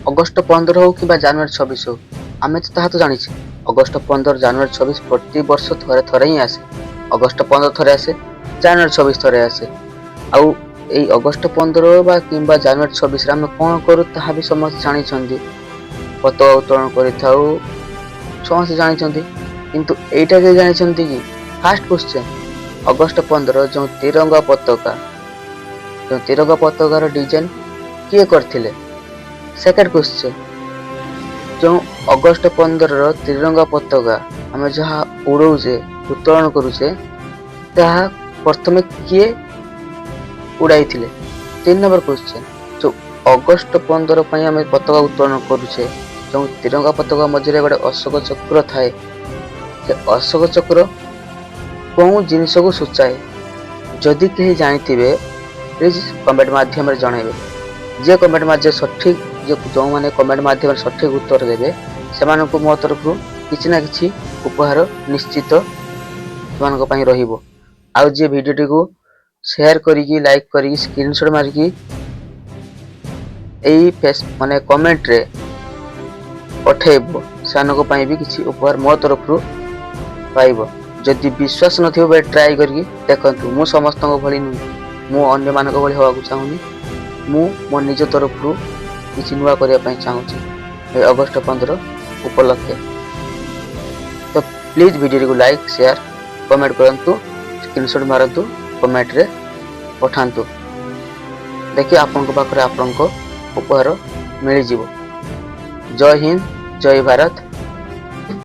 August 15 ହଉ କିମ୍ବା ଜାନୁଆରୀ 26 ହଉ, ଆମେ ତ ତାହା ତ ଜାଣିଛେ, ଅଗଷ୍ଟ 15, ଜାନୁଆରୀ 26 ପ୍ରତିବର୍ଷ ଥରେ ଥରେ ହିଁ ଆସେ। ଅଗଷ୍ଟ 15 ଥରେ ଆସେ, ଜାନୁଆରୀ 26 ଥରେ ଆସେ। ଆଉ ଏଇ ଅଗଷ୍ଟ 15 ବା କିମ୍ବା ଜାନୁଆରୀ 26ରେ ଆମେ କ'ଣ କରୁ, ତାହା ବି ସମସ୍ତେ ଜାଣିଛନ୍ତି। ପତାକା ଉତ୍ତୋଳନ କରିଥାଉ, ସମସ୍ତେ ଜାଣିଛନ୍ତି। କିନ୍ତୁ ଏଇଟା କେହି ଜାଣିଛନ୍ତି କି? ଫାଷ୍ଟ କ୍ୱେଶ୍ଚନ୍, ଅଗଷ୍ଟ 15 ଯେଉଁ ତିରଙ୍ଗା ପତାକା, ଯେଉଁ ତିରଙ୍ଗା ପତାକାର ଡିଜାଇନ କିଏ କରିଥିଲେ? ସେକେଣ୍ଡ କ୍ୱେଶ୍ଚନ୍, ଯେଉଁ ଅଗଷ୍ଟ 15ର ତ୍ରିରଙ୍ଗା ପତାକା ଆମେ ଯାହା ଉଡ଼ଉଛେ, ଉତ୍ତୋଳନ କରୁଛେ, ତାହା ପ୍ରଥମେ କିଏ ଉଡ଼ାଇଥିଲେ? 3 ନମ୍ବର କ୍ୱେଶ୍ଚନ୍, ଯେଉଁ ଅଗଷ୍ଟ 15 ପାଇଁ ଆମେ ପତାକା ଉତ୍ତୋଳନ କରୁଛେ, ଯେଉଁ ତିରଙ୍ଗା ପତାକା ମଝିରେ ଗୋଟେ ଅଶୋକ ଚକ୍ର ଥାଏ, ସେ ଅଶୋକ ଚକ୍ର କେଉଁ ଜିନିଷକୁ ସୂଚାଏ? ଯଦି କେହି ଜାଣିଥିବେ, ପ୍ଲିଜ୍ କମେଣ୍ଟ ମାଧ୍ୟମରେ ଜଣାଇବେ। ଯିଏ କମେଣ୍ଟ ମାଧ୍ୟମରେ ସଠିକ୍, ଯିଏ ଯେଉଁମାନେ କମେଣ୍ଟ ମାଧ୍ୟମରେ ସଠିକ୍ ଉତ୍ତର ଦେବେ, ସେମାନଙ୍କୁ ମୋ ତରଫରୁ କିଛି ନା କିଛି ଉପହାର ନିଶ୍ଚିତ ସେମାନଙ୍କ ପାଇଁ ରହିବ। ଆଉ ଯିଏ ଭିଡ଼ିଓଟିକୁ ସେୟାର କରିକି, ଲାଇକ୍ କରିକି, ସ୍କ୍ରିନଶଟ୍ ମାରିକି ଏଇ ଫେସ୍ ମାନେ କମେଣ୍ଟରେ ପଠେଇବ, ସେମାନଙ୍କ ପାଇଁ ବି କିଛି ଉପହାର ମୋ ତରଫରୁ ପାଇବ। ଯଦି ବିଶ୍ୱାସ ନଥିବ, ଟ୍ରାଏ କରିକି ଦେଖନ୍ତୁ। ମୁଁ ସମସ୍ତଙ୍କ ଭଳି ନୁହେଁ। ମୁଁ ଅନ୍ୟମାନଙ୍କ ଭଳି ହେବାକୁ ଚାହୁଁନି। ମୁଁ ମୋ ନିଜ ତରଫରୁ କିଛି ନୂଆ କରିବା ପାଇଁ ଚାହୁଁଛି ଏ ଅଗଷ୍ଟ 15 ଉପଲକ୍ଷେ। ତ ପ୍ଲିଜ୍ ଭିଡ଼ିଓଟିକୁ ଲାଇକ୍, ସେୟାର, କମେଣ୍ଟ କରନ୍ତୁ, ସ୍କ୍ରିନଶଟ୍ ମାରନ୍ତୁ, କମେଣ୍ଟରେ ପଠାନ୍ତୁ। ଦେଖି ଆପଣଙ୍କ ପାଖରେ ଆପଣଙ୍କ ଉପହାର ମିଳିଯିବ। ଜୟ ହିନ୍ଦ, ଜୟ ଭାରତ।